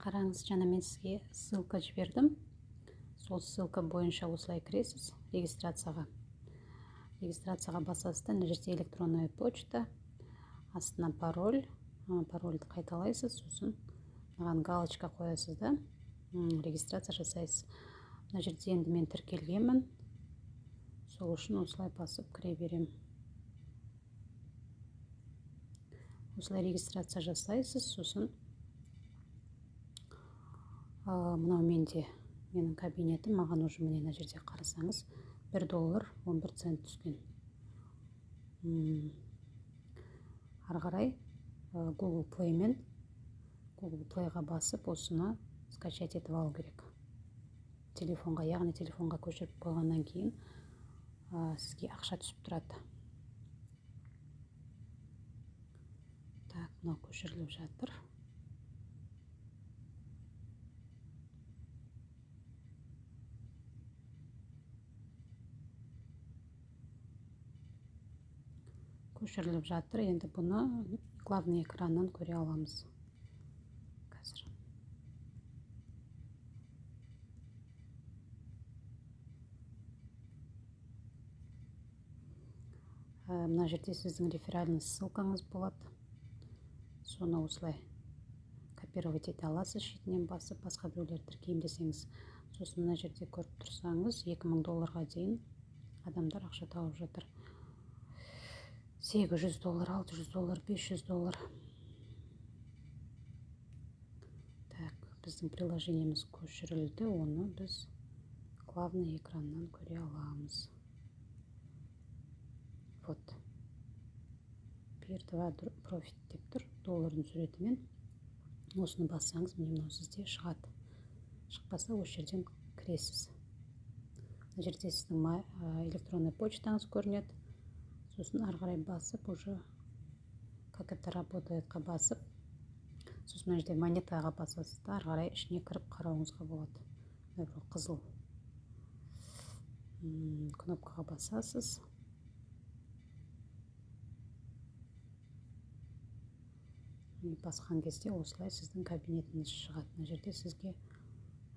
Қараңыз, жаңа мен сізге ссылка жібердім. Сол ссылка бойынша осылай кіресіз регистрацияға. Регистрацияға басасыз да, мына жерде электронная почта, астына пароль, парольді қайталайсыз, сосын маған галочка қоясыз да, регистрация жасайсыз. Мына жерде енді мен тіркелгенмін, сол үшін осылай басып кіре беремін. Осылай регистрация жасайсыз, сосын мынау менде, менің кабинетім, маған уже міне мына жерде қарасаңыз 1 доллар 11 цент түскен. Ары қарай Google Play мен Google Playға басып осыны скачать етіп алу керек телефонға, яғни телефонға көшіріп қойғаннан кейін сізге ақша түсіп тұрады. Так, мынау көшіріліп жатыр. Көшіріліп жатыр. Енді бұны главный экраннан көре аламыз. Қазір. Мына жерде сіздің реферальный ссылкаңыз болады. Соны осылай копировать ете аласыз, шетінен басып, басқа біреулерді тіркеймін десеңіз. Сосын мына жерде көріп тұрсаңыз, 2000 долларға дейін адамдар ақша тауып жатыр. 800 доллар, 600 доллар, 500 доллар. Так, біздің приложениеміз көшірілді, оны біз главный экраннан көре аламыз. Вот. Peer 2 профит деп тұр, доллардың суретімен. Осыны бассаңыз, міне мынау сізде шығады. Шықпаса, осы жерден кіресіз. Мына жерде сіздің электронный почтаңыз көрінеді. Сосын ары қарай басып, уже как это работает-қа басып, сосын мына жерде монетаға басасыз да, ары қарай ішіне кіріп қарауыңызға болады. Мына бір қызыл кнопкаға басасыз. Басқан кезде осылай сіздің кабинетіңіз шығады. Мына жерде сізге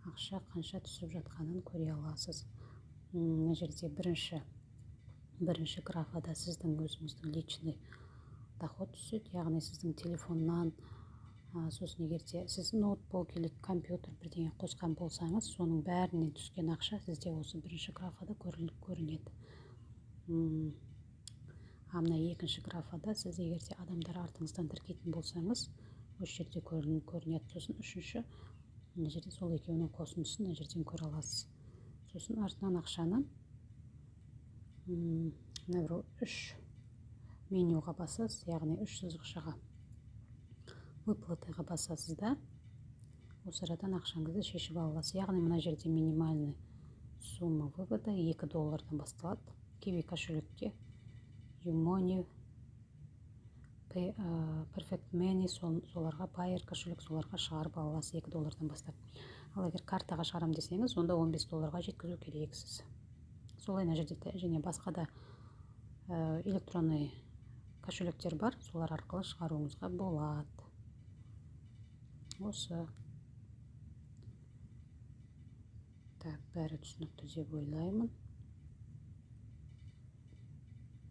ақша қанша түсіп жатқанын көре аласыз. Мына жерде бірінші графада сіздің өзіңіздің личный доход түседі, яғни сіздің телефоннан, сосын егер де сіз ноутбук или компьютер бірдеңе қосқан болсаңыз, соның бәрінен түскен ақша сізде осы бірінші графада көрінеді. А мына екінші графада сіз егер де адамдар артыңыздан тіркейтін болсаңыз, осы жерде көрінеді. Сосын үшінші, мына жерде сол екеуінің қосындысын мына жерден көре аласыз. Сосын артынан ақшаны мына бір үш менюға басасыз, яғни үш сызықшаға, выплатыға басасыз да, осы арадан ақшаңызды шешіп ала аласыз. Яғни мына жерде минимальный сумма вывода 2 доллардан басталады. Киви кошелекке, Юмони, Perfect Money, соларға, Payeer кошелек, соларға шығарып ала аласыз 2 доллардан бастап. Ал егер картаға шығарам десеңіз, онда 15 долларға жеткізу керексіз. Солай мына жерде және басқа да электронный кошелектер бар, солар арқылы шығаруыңызға болады. Осы. Так, бәрі түсінікті деп ойлаймын.